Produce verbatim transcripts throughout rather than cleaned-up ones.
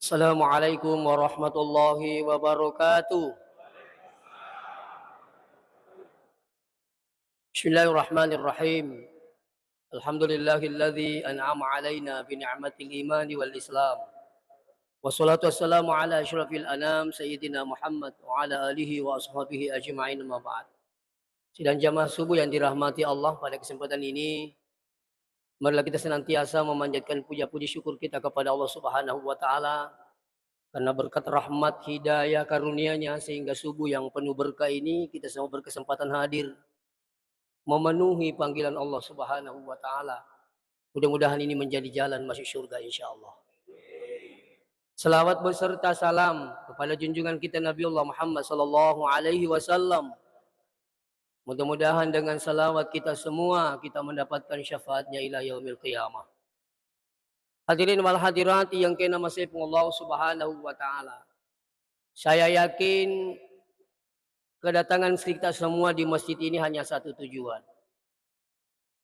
Assalamualaikum warahmatullahi wabarakatuh. Bismillahirrahmanirrahim. Alhamdulillahilladzi an'ama alaina bi ni'matil imani wal islam. Wassalatu wassalamu ala asyrafil anam sayyidina Muhammad wa ala alihi wa ashabihi ajma'in, amma ba'd. Sidang jamaah subuh yang dirahmati Allah, pada kesempatan ini, marilah kita senantiasa memanjatkan puja puji syukur kita kepada Allah Subhanahu wa Ta'ala, karena berkat rahmat, hidayah, karunia-Nya, sehingga subuh yang penuh berkah ini kita semua berkesempatan hadir memenuhi panggilan Allah Subhanahu wa Ta'ala. Mudah-mudahan ini menjadi jalan masuk surga, insya Allah. Selawat beserta salam kepada junjungan kita Nabiullah Muhammad sallallahu alaihi wasallam. Mudah-mudahan dengan salawat kita semua, kita mendapatkan syafaatnya ila yaumil qiyamah. Hadirin wal hadirat yang kena masih Allah Subhanahu wa Ta'ala. Saya yakin kedatangan kita semua di masjid ini hanya satu tujuan.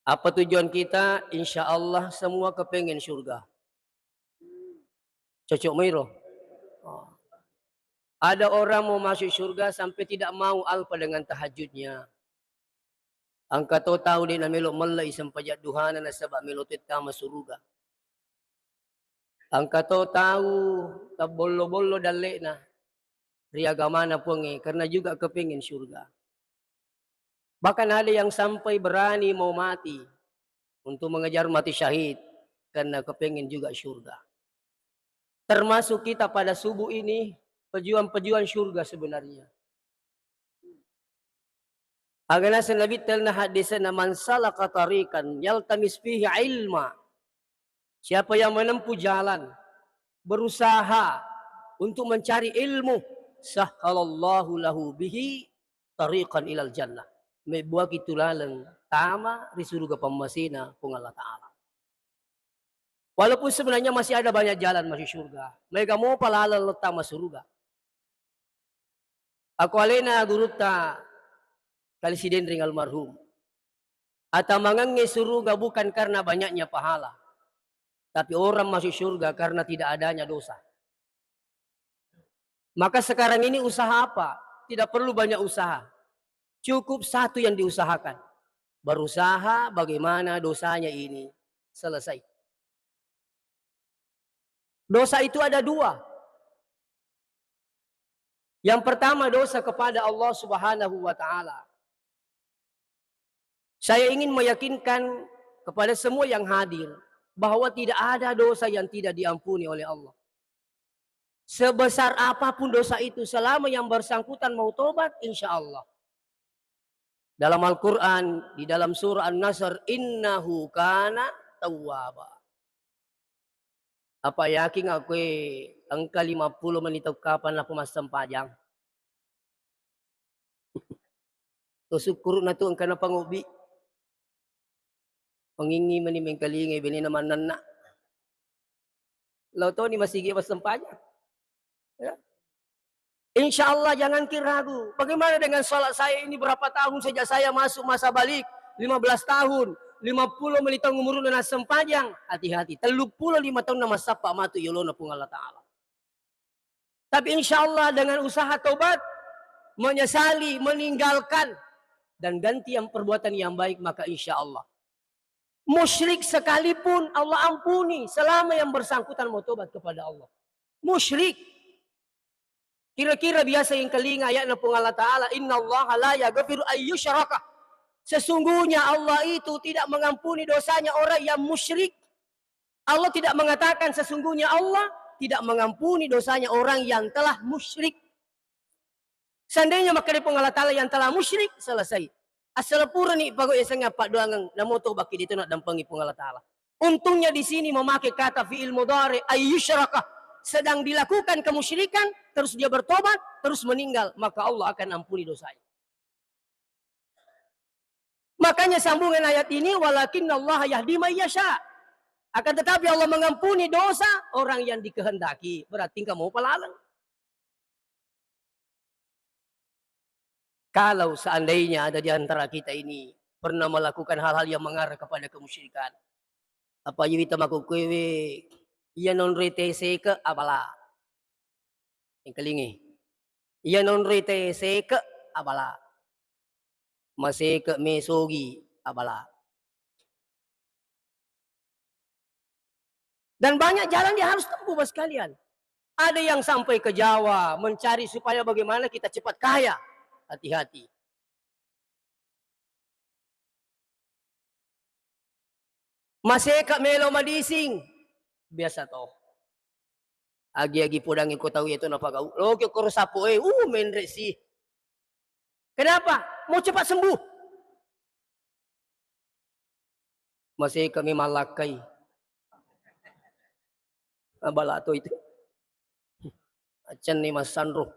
Apa tujuan kita? Insya Allah semua kepengen surga. Cocok mairo. Oh. Ada orang mau masuk surga sampai tidak mau alpa dengan tahajudnya. Engka to tau de' namelo mellai sempajang duhana nasaba melo to tama suruga. Engka to tau tabbollo-bollo dalle'na ri agamana Puangnge karena juga kepengen surga. Bahkan ada yang sampai berani mau mati untuk mengejar mati syahid karena kepengen juga surga. Termasuk kita pada subuh ini pejuang-pejuang surga sebenarnya. Aga naseng Nabitta na hadisna, "Man salaka tariqan yaltamis fihi ilma." Siapa yang menempuh jalan, berusaha untuk mencari ilmu, sahhalallahu lahu bihi tariqan ilal jannah. Mebbuaki tu laleng tama ri suruga pammasena Puang Allah Ta'ala. Walaupun sebenarnya masih ada banyak jalan masuk surga, maega mopa laleng lo tama suruga. Ako alena gurutta Kali Sidenreng almarhum, atamangengnge suruga bukan karena banyaknya pahala, tapi orang masuk surga karena tidak adanya dosa. Maka sekarang ini usaha apa? Tidak perlu banyak usaha. Cukup satu yang diusahakan. Berusaha bagaimana dosanya ini selesai. Dosa itu ada dua. Yang pertama, dosa kepada Allah Subhanahu wa Ta'ala. Saya ingin meyakinkan kepada semua yang hadir bahwa tidak ada dosa yang tidak diampuni oleh Allah. Sebesar apapun dosa itu, selama yang bersangkutan mau tobat, insya Allah. Dalam Al-Quran, di dalam surah An-Nasr, "Innahu kana tawwaba." Apa yakin aku, eh, engka lima puluh menit tau kapan apa massempajang? To sukkuruna tu engka napangobbi. Pangingngi mani mengkalingai benena mannanna. Lao toni masigi massempajang. Ya. Insya Allah jangan ki ragu. Bagaimana dengan sholat saya ini berapa tahun sejak saya masuk masa balik? Lima belas tahun, lima puluh menit tahun umuruna nassempajang. Hati-hati. Tellu puluh lima tahun namassappa matu yolona Puang Allah Ta'ala. Tapi insya Allah dengan usaha tobat, menyesali, meninggalkan, dan ganti yang perbuatan yang baik, maka insya Allah. Musyrik sekalipun Allah ampuni selama yang bersangkutan mau tobat kepada Allah. Musyrik. Kira-kira biasa yang kelinga ayatna Puang Allah Ta'ala, "Innallaha la yaghfiru ayyusyraka." Sesungguhnya Allah itu tidak mengampuni dosanya orang yang musyrik. Allah tidak mengatakan sesungguhnya Allah tidak mengampuni dosanya orang yang telah musyrik. Seandainya makkeda Puang Allah Ta'ala yang telah musyrik, selesai. Asal purani pago yasengnge paddoangeng, namo tobakki, de' to naddampengi Puang Allah Ta'ala. Untungnya di sini memakai kata fi'il mudhari, ayyusyraka, sedang dilakukan kemusyrikan, terus dia bertobat, terus meninggal, maka Allah akan ampuni dosanya. Makanya sambungan ayat ini, "Walakinnallaha yahdi may yasha." Akan tetapi Allah mengampuni dosa orang yang dikehendaki. Berarti engka mopa laleng. Kalau seandainya ada di antara kita ini pernah melakukan hal-hal yang mengarah kepada kemusyrikan, apa iya wita makkukkuewe, iya nonroi teseke abala. Engkalingi. Iya nonroi te seke abala. Maseke mesogi abala. Dan banyak jalan yang harus tempuh, Bapak sekalian. Ada yang sampai ke Jawa mencari supaya bagaimana kita cepat kaya. Hati-hati. Maseka melo madising. Biasa toh. Agi-agi podangi ko tau itu napagau. Loki koro sapo e, uh, menre si. Kenapa? Mau cepat sembuh. Maseka memang lakkai. Abala to itu. Acenni massanro.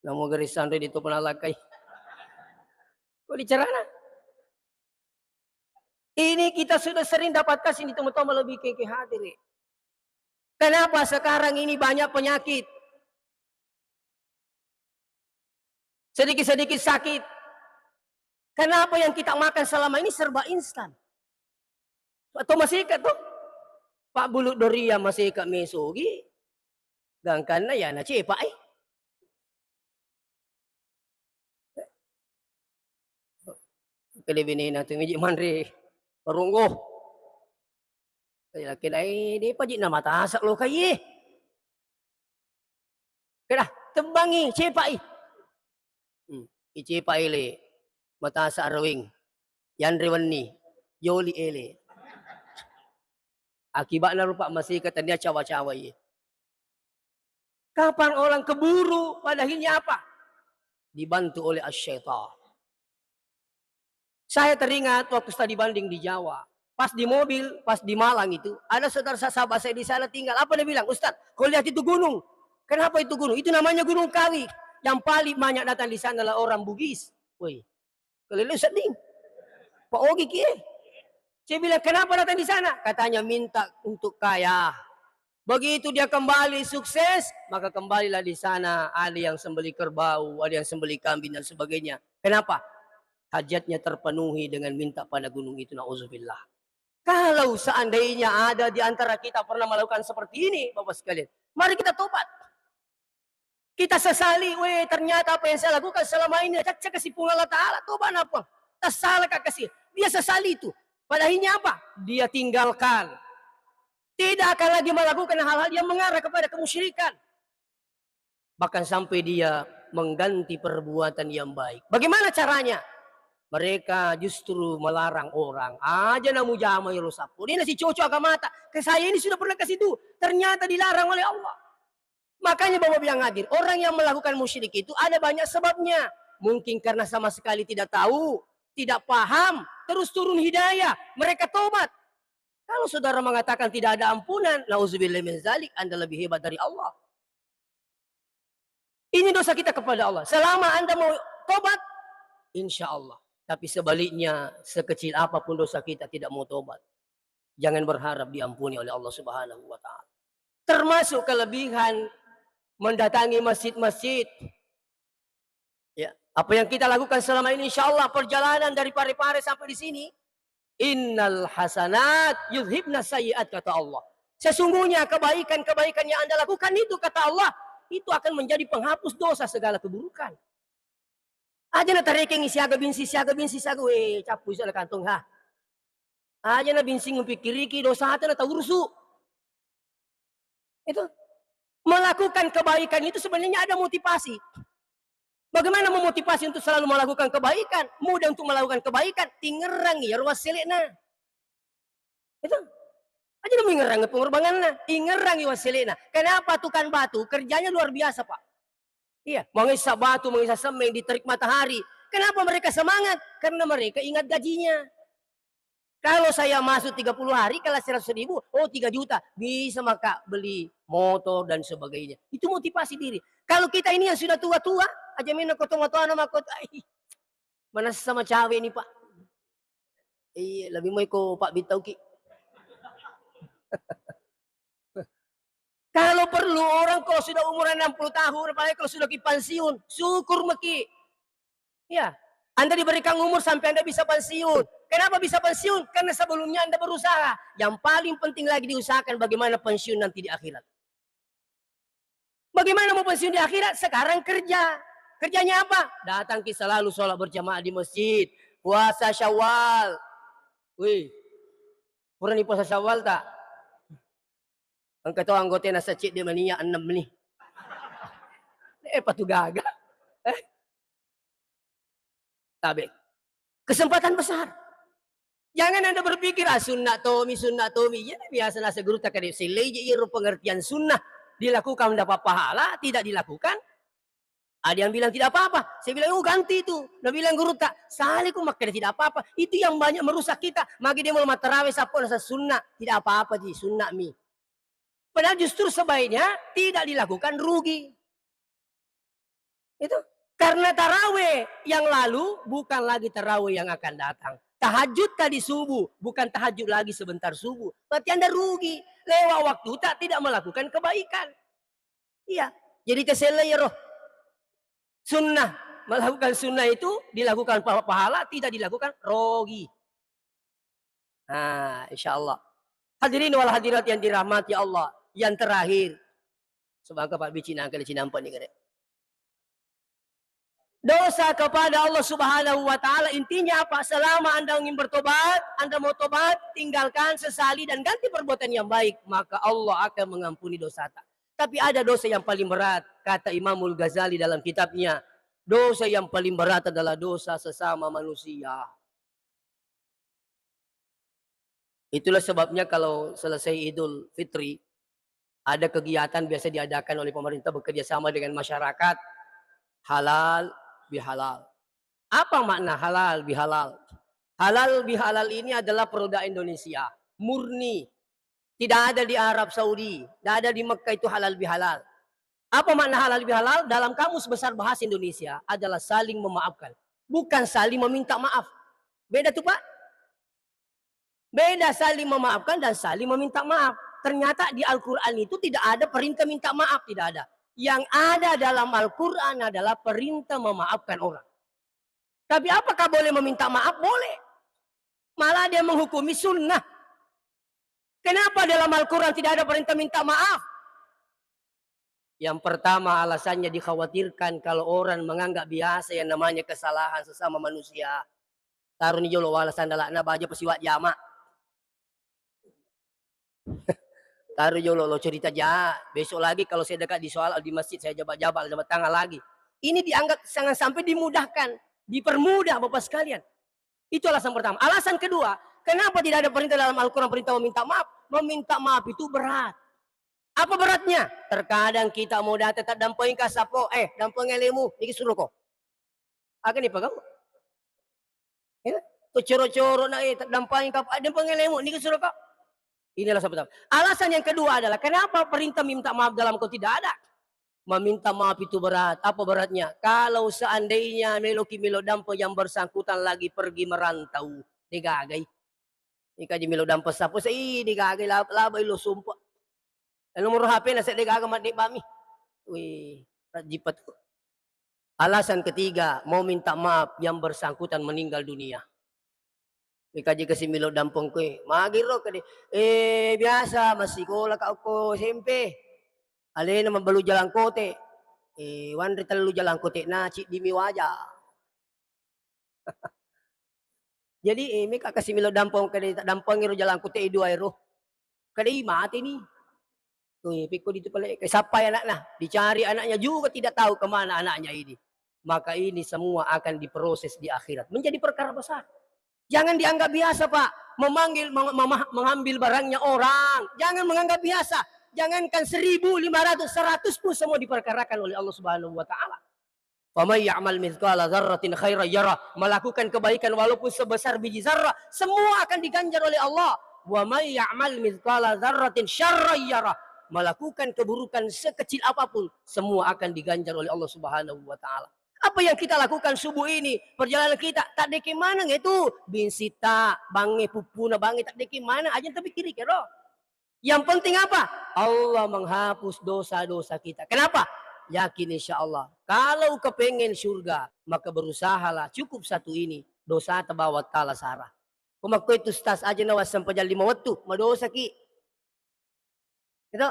Namo gari sanro di to pernah lakkai. Kok dicerana? Ini kita sudah sering dapatkan sini teman-teman lebih ke, ke hadir. Kenapa sekarang ini banyak penyakit? Sedikit-sedikit sakit. Kenapa yang kita makan selama ini serba instan? Atau masih ikat tuh? Pak bulu doria masih ikat mesogi. Gangkanna ya na cepa eh. Kede benena tu miji manre ronggo. Kede laki dai de paji na matasa lo kai. Keda tembangi cepai. Hmm. Icepai le matasa raweng. Yanre wenni joli ele. Akibatna rupa masih ketania cawa-cawa iye. Kapan orang keburu, pada akhirnya apa? Dibantu oleh asy-syaitan. Saya teringat waktu study banding di Jawa. Pas di mobil, pas di Malang itu, ada saudara sahabat saya di sana tinggal. Apa dia bilang? "Ustaz, kau lihat itu gunung. Kenapa itu gunung? Itu namanya Gunung Kawi. Yang paling banyak datang di sana adalah orang Bugis." Woi, kalau lu sedih. Pak Ogi kie. Saya bilang, "Kenapa datang di sana?" Katanya, "Minta untuk kaya." Begitu dia kembali sukses, maka kembalilah di sana. Ada yang sembelih kerbau, ada yang sembelih kambing dan sebagainya. Kenapa? Hajatnya terpenuhi dengan minta pada gunung itu. Nauzubillah. Kalau seandainya ada di antara kita pernah melakukan seperti ini, Bapak sekalian, mari kita tobat. Kita sesali, "Weh, ternyata apa yang saya lakukan selama ini, caca kasi Puang Allah Ta'ala, toba napa? Tasala ka kasi." Dia sesali itu. Pada akhirnya apa? Dia tinggalkan. Tidak akan lagi melakukan hal-hal yang mengarah kepada kemusyrikan. Bahkan sampai dia mengganti perbuatan yang baik. Bagaimana caranya? Mereka justru melarang orang. Aja namu jama iro sappo. Dia nasi cocok agamata. Ke saya ini sudah pernah ke situ. Ternyata dilarang oleh Allah. Makanya Bapak bilang hadir, orang yang melakukan musyrik itu ada banyak sebabnya. Mungkin karena sama sekali tidak tahu, tidak paham, terus turun hidayah, mereka tobat. Kalau saudara mengatakan tidak ada ampunan, nauzubillah min zalik, Anda lebih hebat dari Allah. Ini dosa kita kepada Allah. Selama Anda mau tobat, insya Allah. Tapi sebaliknya, sekecil apapun dosa kita tidak mau tobat, jangan berharap diampuni oleh Allah Subhanahu wa Ta'ala. Termasuk kelebihan mendatangi masjid-masjid. Ya, apa yang kita lakukan selama ini, insya Allah, perjalanan dari Parepare sampai di sini, "Innal hasanat yudhibna sayyiat," kata Allah. Sesungguhnya kebaikan-kebaikan yang Anda lakukan itu, kata Allah, itu akan menjadi penghapus dosa segala keburukan. Aja na tarekeng siaga binsi, siaga binsi, siaga, weh, cappu iso na kantong, ha. Aja na binsi ngupikkiriki dosata na taurusu. Itu. Melakukan kebaikan itu sebenarnya ada motivasi. Bagaimana memotivasi untuk selalu melakukan kebaikan? Mudah untuk melakukan kebaikan, tingerang ya ruas selekna. Itu. Aja na mengerang pengorbananna, ingerang ya ruas selekna. Kenapa tukang batu kerjanya luar biasa, Pak? Iya, menghisap batu, menghisap semen, diterik matahari. Kenapa mereka semangat? Karena mereka ingat gajinya. Kalau saya masuk tiga puluh hari, kalau seratus ribu, oh, tiga juta, bisa maka beli motor dan sebagainya. Itu motivasi diri. Kalau kita ini yang sudah tua-tua, aja main kotong atau anak kota, ih, mana sama cawe ini, Pak? Iya, lebih mau ikut Pak Bitauki. Kalau perlu orang kalau sudah umur enam puluh tahun, apalagi kalau sudah ki pensiun, syukur meki. Ya, Anda diberikan umur sampai Anda bisa pensiun. Kenapa bisa pensiun? Karena sebelumnya Anda berusaha. Yang paling penting lagi diusahakan bagaimana pensiun nanti di akhirat. Bagaimana mau pensiun di akhirat? Sekarang kerja. Kerjanya apa? Datang ki selalu sholat berjamaah di masjid. Puasa Syawal. Wih, purani puasa Syawal tak? Engka to anggotana sacedde mania ennem ni. Eh, patu gaga. Eh? Tabe. Kesempatan besar. Jangan Anda berpikir, "Ah, sunnah tomi, sunnah tomi." Iya, biasa nasa guru tak ada selai je iro pengertian sunnah dilakukan dapat pahala, tidak dilakukan. Ada yang bilang tidak apa-apa. Saya bilang, "Oh, ganti itu." Nah, bilang guru tak, "Salah ku makkeda tidak apa-apa." Itu yang banyak merusak kita. Magi dia mau matarawe sappo nasa sunnah, tidak apa-apa ji, sunnah mi. Padahal justru sebaiknya tidak dilakukan, rugi. Itu karena taraweh yang lalu bukan lagi taraweh yang akan datang. Tahajud tadi subuh bukan tahajud lagi sebentar subuh. Berarti Anda rugi. Lewat waktu tak tidak melakukan kebaikan. Iya. Jadi kesel ya roh. Sunnah, melakukan sunnah itu dilakukan pa-, pahala, tidak dilakukan rogi. Nah, insya Allah. Hadirin wal hadirat yang dirahmati Allah, yang terakhir. Sebab Pak Bici nangka di Cinampa ni kere. Dosa kepada Allah Subhanahu wa Ta'ala, intinya apa? Selama Anda ingin bertobat, Anda mau tobat, tinggalkan, sesali, dan ganti perbuatan yang baik, maka Allah akan mengampuni dosa ta. Tapi ada dosa yang paling berat, kata Imamul Ghazali dalam kitabnya, dosa yang paling berat adalah dosa sesama manusia. Itulah sebabnya kalau selesai Idul Fitri, ada kegiatan biasa diadakan oleh pemerintah bekerja sama dengan masyarakat, halal bihalal. Apa makna halal bihalal? Halal bihalal ini adalah produk Indonesia, murni. Tidak ada di Arab Saudi, tidak ada di Mekah itu halal bihalal. Apa makna halal bihalal? Dalam Kamus Besar Bahasa Indonesia adalah saling memaafkan, bukan saling meminta maaf. Beda tuh, Pak. Beda saling memaafkan dan saling meminta maaf. Ternyata di Al-Quran itu tidak ada perintah minta maaf, tidak ada. Yang ada dalam Al-Quran adalah perintah memaafkan orang. Tapi apakah boleh meminta maaf? Boleh. Malah dia menghukumi sunnah. Kenapa dalam Al-Quran tidak ada perintah minta maaf? Yang pertama, alasannya dikhawatirkan kalau orang menganggap biasa yang namanya kesalahan sesama manusia. Taroni jolo wala sandalana baja pasiwa jama. Taruh jolo lo cerita ja. Besok lagi kalau saya dekat di soal di masjid, saya jabak-jabak, jabak tangan lagi. Ini dianggap jangan sampai dimudahkan, dipermudah Bapak sekalian. Itu alasan pertama. Alasan kedua, kenapa tidak ada perintah dalam Al-Quran perintah meminta maaf? Meminta maaf itu berat. Apa beratnya? Terkadang kita mau datang tak dampingi ka sapo, eh, dampingi lemu, niki suruh ko. Aga ni pagau? Ya, to coro-coro na, eh, dampingi ka, ah, dampingi lemu, niki suruh ko. Inilah alasan pertama. Alasan yang kedua adalah kenapa perintah minta maaf dalam kau tidak ada? Meminta maaf itu berat. Apa beratnya? Kalau seandainya meloki melo dampa yang bersangkutan lagi pergi merantau, degagai. Ika ji melo dampa sapo, sai degagai lab-, labai lo sumpah. Nomor H P na sedde gaga madde bami. Wih, rajjipa tu. Alasan ketiga, mau minta maaf yang bersangkutan meninggal dunia. Ika ji kasi melo dampeng kue, magiro kede. Eh, biasa masikola ka ko S M P. Alena mabalu jalan kote. Eh, wanre tellu jalan kote na ciddi mi waja. Jadi, eh, meka kasi melo dampeng kede, tak dampengi ro jalan kote dua ero. Kede mati ni. Tuh, pikko ditu pale, eh, sappai anakna, dicari anaknya juga tidak tahu kemana anaknya ini. Maka ini semua akan diproses di akhirat. Menjadi perkara besar. Jangan dianggap biasa, Pak. Memanggil, mem-, memah-, mengambil barangnya orang. Jangan menganggap biasa. Jangankan seribu, lima ratus, seratus pun semua diperkarakan oleh Allah Subhanahu wa Ta'ala. Faman ya'mal mithqala dzarratin khairan yarah. Melakukan kebaikan walaupun sebesar biji zarrah, semua akan diganjar oleh Allah. Wa man ya'mal mithqala dzarratin syarran yarah. Melakukan keburukan sekecil apapun, semua akan diganjar oleh Allah Subhanahu wa Ta'ala. Apa yang kita lakukan subuh ini, perjalanan kita, tak deke maneng itu, binsita, bange, pupuna, bange, tak deke maneng, aja tapi kiri kero. Yang penting apa? Allah menghapus dosa-dosa kita. Kenapa? Yakin insya Allah. Kalau kepengen surga, maka berusahalah cukup satu ini. Dosa terbawa tala sara. Kumakko itu stas aja nawa sempajang lima wettu, madosa ki. Itu.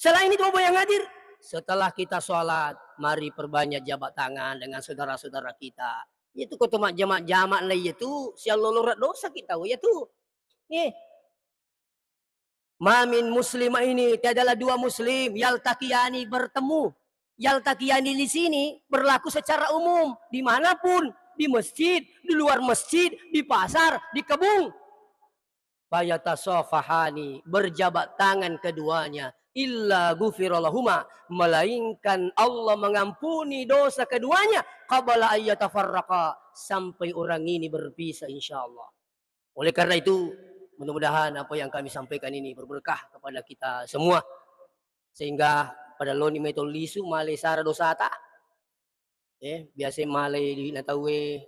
Selain itu, Bapak yang hadir, setelah kita sholat, mari perbanyak jabat tangan dengan saudara-saudara kita. Itu ko to majjama-jama na iya tu, sialloloreng dosa kita, iya tu. Eh. Ma min muslima ini, tiadalah dua muslim, yaltaqiyani, bertemu. Yaltaqiyani di sini berlaku secara umum, dimanapun, di masjid, di luar masjid, di pasar, di kebun. Fayatasafahani, berjabat tangan keduanya, illa ghufira lahuma, melainkan Allah mengampuni dosa keduanya, qabla ayyatafarraqa, sampai orang ini berpisah, insyaallah. Oleh karena itu, mudah-mudahan apa yang kami sampaikan ini berberkah kepada kita semua, sehingga pada loni meto lisu, malai sara dosata. Eh, biasa malai duitna tauwe,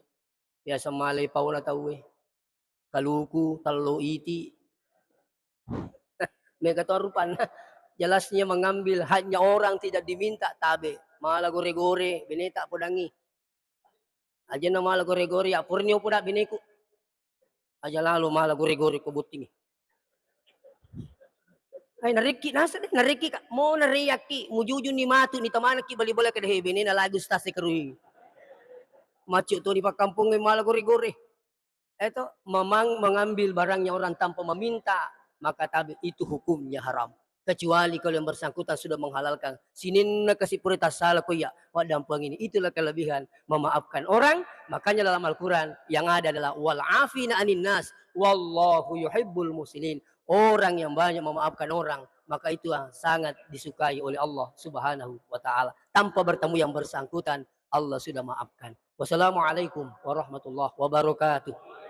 biasa malai paona tauwe. Kaluku, tello iti. Mega to rupanna. Jelasnya mengambil haknya orang tidak diminta, tabe. Mala gore-gore, beneta podangi. Aja na mala gore-gore, ya purni opo da beneku. Aja lalo mala gore-gore ko bottingi. Ai, narekki naseng deh, narekki ka, mo nareyakki, mujujunni matu, ni tamanakki bali bola kada, he, benena lagi ustaz e kerui. Macet to di pakkampong e mala gore-gore. Eto, memang mengambil barangnya orang tanpa meminta, maka tabe itu hukumnya haram. Kecuali kalau yang bersangkutan sudah menghalalkan, sininna kasi pura tassala ko iya, waddampengini. Itulah kelebihan memaafkan orang. Makanya dalam Al-Quran yang ada adalah wal afina anin nas, wallahu yuhibbul muhsinin. Orang yang banyak memaafkan orang, maka itu yang sangat disukai oleh Allah Subhanahu wa Ta'ala. Tanpa bertemu yang bersangkutan, Allah sudah maafkan. Wassalamualaikum warahmatullahi wabarakatuh.